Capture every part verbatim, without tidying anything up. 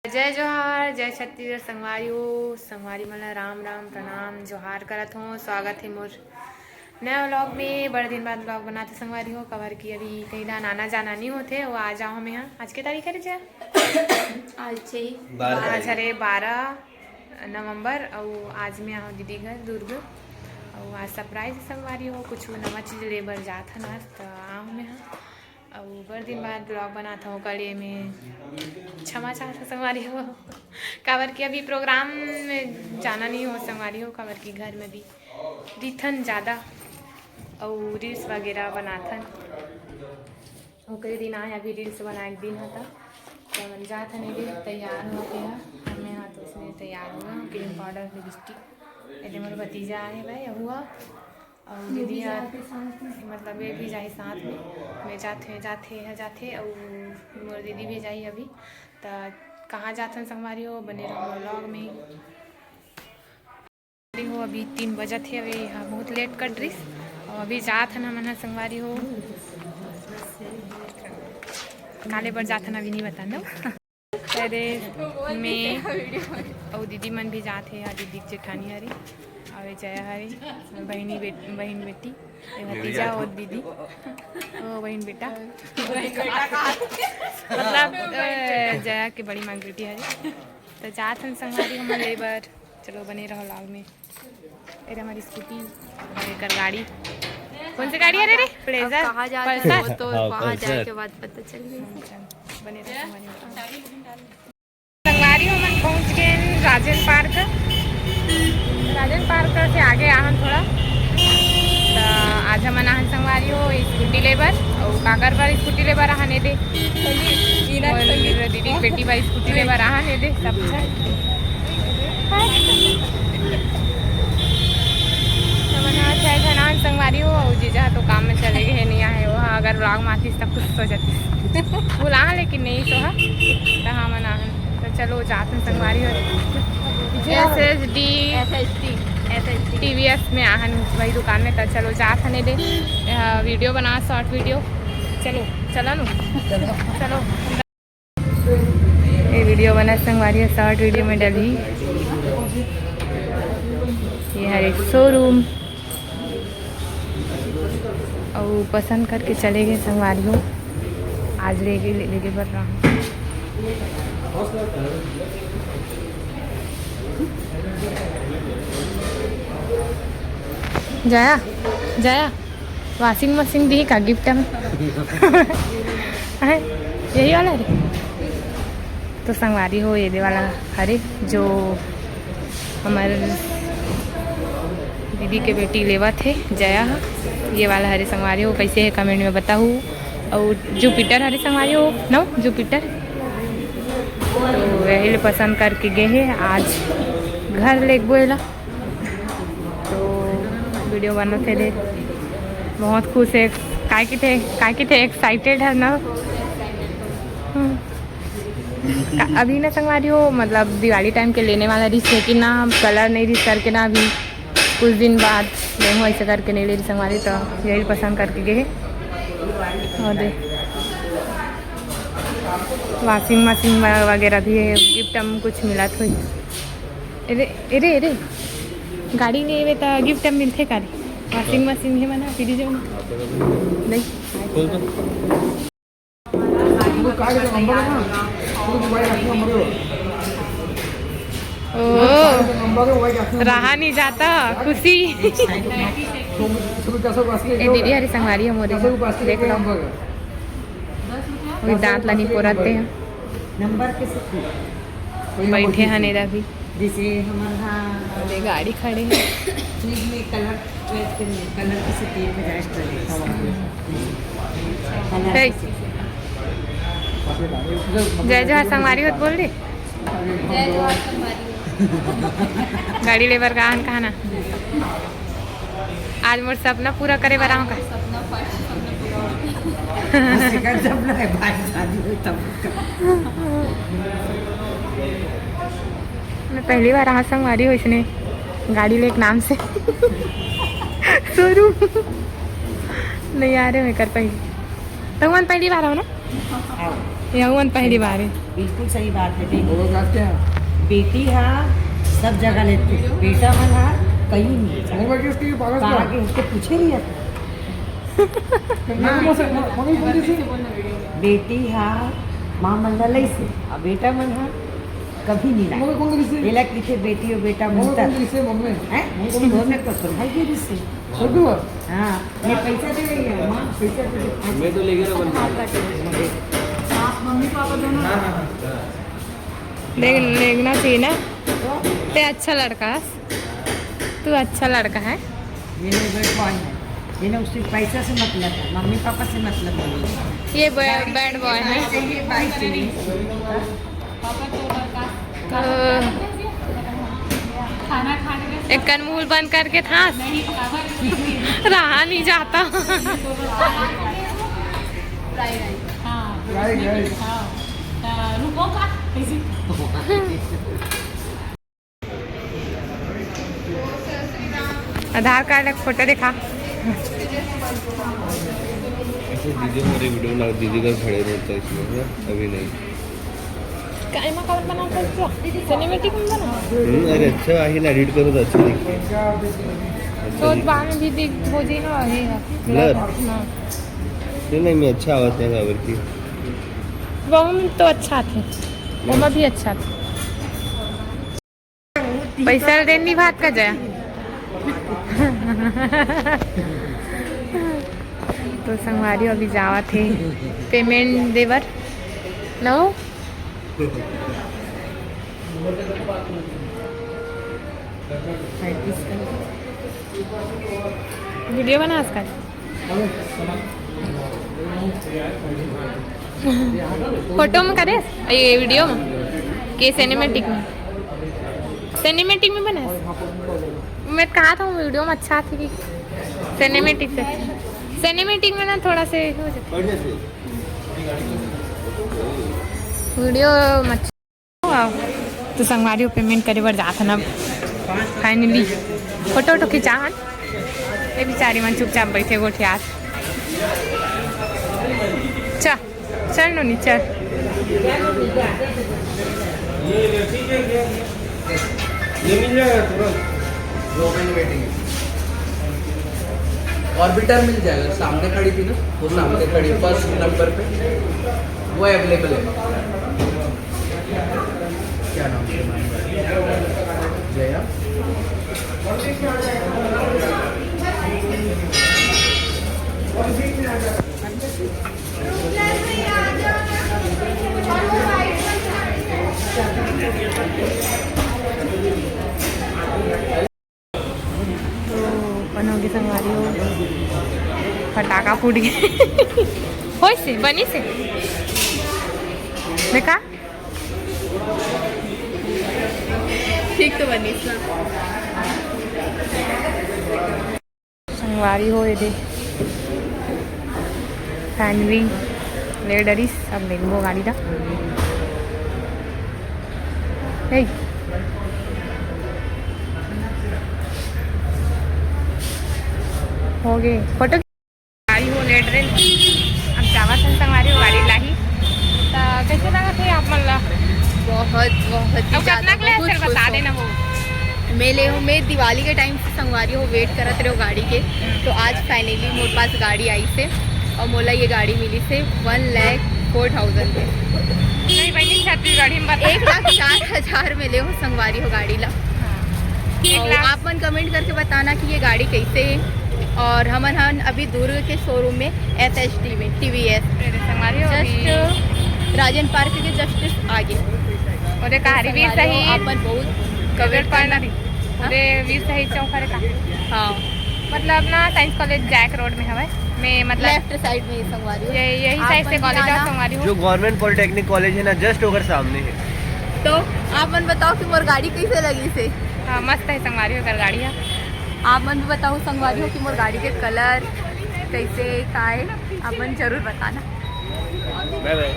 जय जोहार, जय छत्तीसगढ़ संगवारी हो। संगवारी मन ला राम राम, प्रणाम, जोहार करत हों। स्वागत हे मोर नया vlog में। बड़ दिन बाद vlog बनात हों संगवारी हो, काबर कि अभी कहीं डाहर आना जाना नहीं होथे। वो आ जाओ हमें यहाँ। आज के तारीख हरे जया? आज छे। आज हरे बारह नवंबर, अउ आज मैं आहों दीदी घर दुर्ग। अउ आज surprise संगवारी हो, कुछ नवा चीज ले बर जात हन आज, त आहों मैं यहाँ। अउ बड़ दिन बाद vlog बनात हों, ओकर लिए में क्षमा चाहत हों संगवारी हो, काबर कि अभी program में जाना नहीं हो संगवारी हो, काबर कि घर में भी रहिथन ज़्यादा अउ reels वगैरह बनाथन। ओकरे दिन आए, अभी reels बनाए के दिन ह, त हमन जात हन, ये तैयार होके ह, हमें हाथ उसने तैयार हो गए, cream powder, lipstick, ये मोर भतीजा आए भाई, हुआ अउ दीदी आ, मतलब ये भी जाही साथ में। मैं जाथे, जाथे, है जाथे, अउ मोर दीदी भी जाही अभी। त कहाँ जाथन संगवारी हो, बने रहो vlog में। हो, अभी तीन बजत हे, अभी यहाँ बहुत late कर रहीस, अउ अभी जात हन हमन ह संगवारी हो। काले बर जात हन, अभी नहीं बतान दो। अरे, मैं अउ दीदी मन भी जात हे, आ दीदी के जेठानी हरे, अउ ये जया हरे, बहिनी बेट-, बहिन बेटी, ये भतीजा अउ दीदी, ओ बहिन बेटा, मतलब, अ, जया के बड़ी माँ के बेटी हरे। त जात हन संगवारी हमन ले बर, चलो बने रहो vlog में। अरे हमारी scooty, अरे कर गाड़ी, कौन सी गाड़ी है रे? Pleasure, कहाँ जाते हैं, Pulsar। वो तो हाँ, वहाँ Pulsar। जाए के बाद पता चल गई। बने रहो हमारे। संगवारी हमन पहुँच गए हैं राजेंद्र पार्क। राजेंद्र पार्क से आगे आहन थोड़ा। त आज हमन आहन संगवारी हो scooty ले बर, अउ काकर बर scooty ले बर आहन एदे। संगी, मीना और संगी। दीदी बेटी बर scooty ले बर आहन एदे, सब झन। हमन ह छह झन आहन संगवारी हो, अउ जीजा तो काम में चले गए, नहीं आए। वो अगर vlog में आतीस त खुश हो जातीस। बुला लेकिन नहीं तो है, त हमन आहन। त चलो जात हन संगवारी हो। S S D, S S T, S S T। T V S में आहन भाई दुकान में। त चलो जात हन एदे, अ, video बना, short video। चलो, चलो नु। चलो। ये video बना संगवारी हो, short video में डलही। ये हरे showroom। अउ पसंद करके चले गए संगवारी हो, आज ले गए, ले, ले बर रहा। जया, जया, washing machine दी का gift में? हैं? यही वाला रे? तो संगवारी हो, ये दे वाला हरे जो हमर दीदी के बेटी लेवत हे, जया ह। ये वाला हरे संगवारी हो, कैसे है comment में बताहू। अउ Jupiter हरे संगवारी हो, नो Jupiter, तो यही ले पसंद करके गे हे, आज घर लेगबो एला। तो video बनत हे दे, बहुत खुश हे, काय किथे, काय किथे excited है ना। हम्म। का-, अभी ना संगवारी हो, मतलब दिवाली time के लेने वाला रहिस, लेकिन ना colour नहीं रहिस करके ना, अभी कुछ दिन बाद लेहूँ ऐसे करके नहीं ले रही संगवारी, तो यही पसंद करके गए हे। और दे washing machine व-, वगैरह भी है, gift में कुछ मिलत होही। अरे, अरे, अरे, गाड़ी लेवे त gift में मिलथे का रे? Washing machine हे मना, fridge में नहीं। ओ, रहा नहीं जाता खुशी। ए दीदी हरी संगवारी हो मोरी, देख लो। वही दांत ला निपोरत हे। नंबर के से बैठे हन एदा भी। जैसे हमारा अरे गाड़ी खड़े हे। फ्रिज में कलर, कलर के से तीन हजार एक्स्ट्रा ले। कलर हे। के से। जय जोहार संगवारी हो त बोल दे। जय जोहार संगवारी हो। गाड़ी लेबर का हन कहा ना। आज मोर सपना पूरा करे बर आहूं का। सपना first सपना पूरा हो गया। Second सपना है भाई शादी हो तब का। मैं पहली बार आहूं संगवारी हो इसने गाड़ी ले के नाम से। Showroom। नहीं आ रहे मैं कर पाई। तो मन पहली बार हो ना? हाँ। ये मन पहली बार है। बिल्कुल सही बात है। देखो, बेटी हा सब जगह लेथे, बेटा मन हा कहीं नहीं। कहाँ के उसके पूछे नहीं जाता। बेटी हा माँ मन ला लइसे, अब बेटा मन हा कभी नहीं लाए। बेला किथे बेटी और बेटा मन तक। हैं? घर में तो सुनाई दे रिसे। हाँ, मैं पैसा दे रही है, माँ, पैसा दे रही है। मैं तो लेके रहा बंदा। आप मम्मी पापा दोनों? हाँ, हाँ, हाँ। देख, देखना चाहिए ना। ते अच्छा लड़का है, तू अच्छा लड़का है। ये नहीं बैठ पाएंगे, ये ना उससे पैसा से मतलब है, मम्मी पापा से मतलब है। ये बै-, बैड बॉय है। चाहिए, बाइक चाहिए। एक कन मुंह बंद करके था, रहा नहीं जाता। आधार कार्ड एक फोटो दिखा। ऐसे दीदी हमारे वीडियो बना, दीदी का खड़े रहता है इसमें, है? अभी नहीं। काय मा काबर बनाता है तो? सिनेमैटिक में बना। हम्म, अरे अच्छा, आही ना, एडिट करो तो अच्छा दिखे। अच्छा तो दिखे। बाद में भी देख, हो जाए ना, ये है। Blur? हाँ। नहीं, नहीं, मैं अच्छा आवाज नहीं, काबर की। वो हम तो अच्छा थे, वो भी अच्छा थे। पैसा देन नहीं भात का जाय। तो संगवारी अभी जावत हे पेमेंट देबर। नो। वीडियो बना आजकल। फोटो में करे, ये वीडियो में, के सिनेमैटिक में, सिनेमैटिक में बना। मैं कहा था वीडियो में अच्छा थी, सिनेमैटिक से, सिनेमैटिक में ना थोड़ा से हो जाता वीडियो में अच्छा। तो संगवारी हो पेमेंट करे बर जात हन अब। फाइनली फोटो वोटो खिंचा हन। ये बेचारी मन चुपचाप बैठे गोठियात। चल, चल नोनी, चल। ये मिल जाएगा तुरंत। ऑर्बिटर मिल जाएगा, सामने खड़ी थी ना, वो सामने खड़ी फर्स्ट नंबर पे, वो अवेलेबल है। क्या नाम से मैम? जया। तो अपन होगे संगवारी हो, फटाका फूट गे। होइसे, बनिसे। देखा? ठीक तो बनिस ना। संगवारी हो, ये दे। फाइनली ले डरिस, अब लेगबो गाड़ी ला। हे। हो गए फोटो। गाड़ी हो ले डरिस, अब जावत हन संगवारी हो गाड़ी लाही। त कैसे लगा थे आप मन ला? बहुत, बहुत ही अब ज्यादा, कितना के ले बहुत सर खुश बता हूँ। देना वो। मैं ले हूँ, मैं दिवाली के टाइम से संगवारी हो वेट करत रहे हो गाड़ी के, तो आज फाइनली मोर पास गाड़ी आई से और मोला ये गाड़ी मिली से वन लाख फोर थाउजेंड के। नहीं बहनी, छत्तीसगढ़ी में बता। एक लाख चार हजार में ले हूँ संगवारी हो गाड़ी ला। हाँ। एक और लाख। आप मन कमेंट करके बताना कि ये गाड़ी कैसे है। और हमन हन अभी दुर्ग के शोरूम में, एफ एस टी में, टी वी एस, मेरे संगवारी हो अभी। जस्ट राजेंद्र पार्क के जस्ट आगे। ओदे कहारी भी संगवारी हो, सही। आप मन बहुत कमेंट करना। हाँ? ओदे भी सही चौक हरे का। हाँ। मतलब ना साइंस कॉलेज जैक रोड में हवे। मैं मतलब लेफ्ट साइड में ही संगवारी हो। ये, यही आप साइड से मन भी कॉलेज आना। संगवारी हो। जो गवर्नमेंट पॉलिटेक्निक कॉलेज है ना, जस्ट ओकर सामने है। तो आप मन बताओ कि मोर गाड़ी कैसे लगी से? हाँ, मस्त है संगवारी हो, ओकर गाड़ी है। आप मन भी बताओ संगवारी हो कि मोर गाड़ी के कलर कैसे का है, आप मन जरूर बताना। बाय बाय।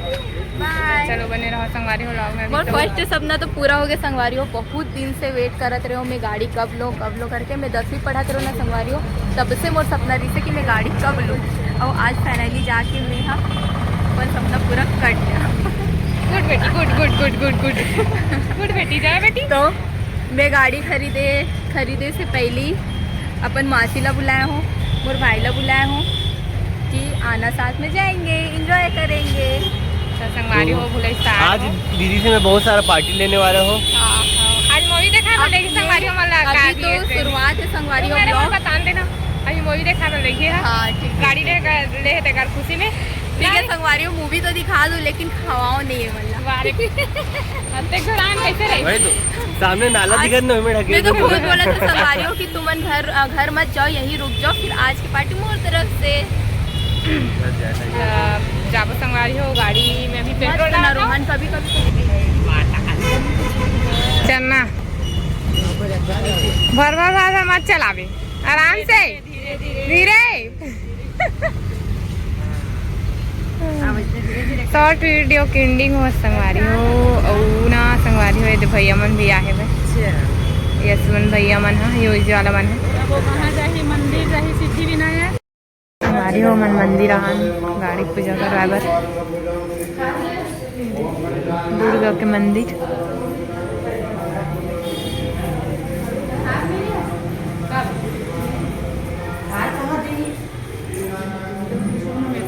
बाय। चलो बने रहो संगवारी हो vlog में। मोर फर्स्ट सपना तो पूरा हो गया संगवारी हो, बहुत दिन से वेट करत रहे हो मैं गाड़ी कब लो कब लो करके। मैं दसवीं पढ़त रहो ना संगवारी हो, तब से मोर सपना रही कि मैं गाड़ी कब लूँ, और आज फाइनली जाके मैं हाँ अपन सपना पूरा कर दिया। गुड बेटी, गुड गुड गुड गुड गुड गुड बेटी, जय बेटी। तो मैं गाड़ी खरीदे खरीदे से पहली अपन मासी ला बुलाया हूँ, मोर भाई ला बुलाया हूँ कि आना, साथ में जाएंगे, एंजॉय करेंगे। तो संगवारी हो, भुलैसा आज हो। दीदी से मैं बहुत सारा पार्टी लेने वाला हूँ। हाँ, हाँ। आज मूवी देखा अब बोले कि ये संगवारी हो, मला अभी का तो दिए थे। शुरुआत है संगवारी हो, मेरे को ब्लॉग। बता देना, अभी मूवी देखा बोले कि है। हाँ, ठीक है। गाड़ी ले ले तेकर खुशी में। ठीक है संगवारी हो, मूवी तो दिखा दो लेकिन खवाओ नहीं है मला। वाह रे। अब देख घरान कैसे रही? वही तो, सामने नाला आज दिखत ना, मैं ढके मैं तो हुए। खुद बोला था संगवारी हो कि तुमन घर, अ, घर मत जाओ, यहीं रुक जाओ, फिर आज की पार्टी मोर तरफ से। बस जाना ही है। अ, जाबो संगवारी हो, गाड़ी में अभी मस्त पेट्रोल ना डालो। रोहन, कभी कभी चलना। भर भर भर भर मत चलावे, आराम से, धीरे। शॉर्ट वीडियो के एंडिंग हो संगवारी हो, अउ ना संगवारी हो, ये दे भैया मन भी आहे बे। यशवंत भैया मन ह, योज वाला मन ह। अब वो कहाँ जाही, मंदिर जाही सिद्धि विनायक। संगवारी हो मन मंदिर आहन गाड़ी पूजा करवाए बर, दुर्गा के मंदिर।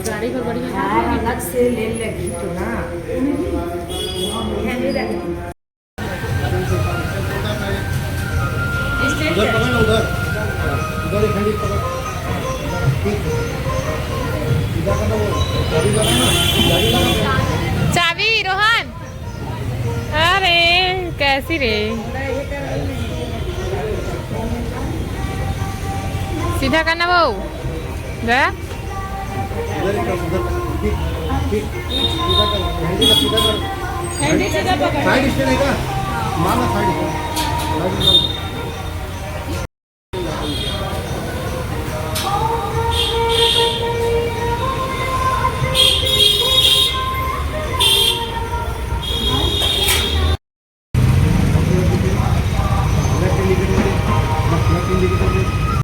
गाड़ी को बढ़िया हाँ, अलग से ले लगी तो ना। उधर पकड़ ना, उधर। उधर एक हैंडल पकड़। ठीक है। सीधा करना वो, गाड़ी लगा ना, गाड़ी लगा। चाबी, रोहन। अरे, कैसी रे? सीधा करना वो। गया? उधर ही कर, उधर। ठीक, ठीक। सीधा कर, हैंडल सीधा कर। हैंडल सीधा पकड़। साइड स्टैंड है क्या? मारना साइड स्टैंड। Side stand.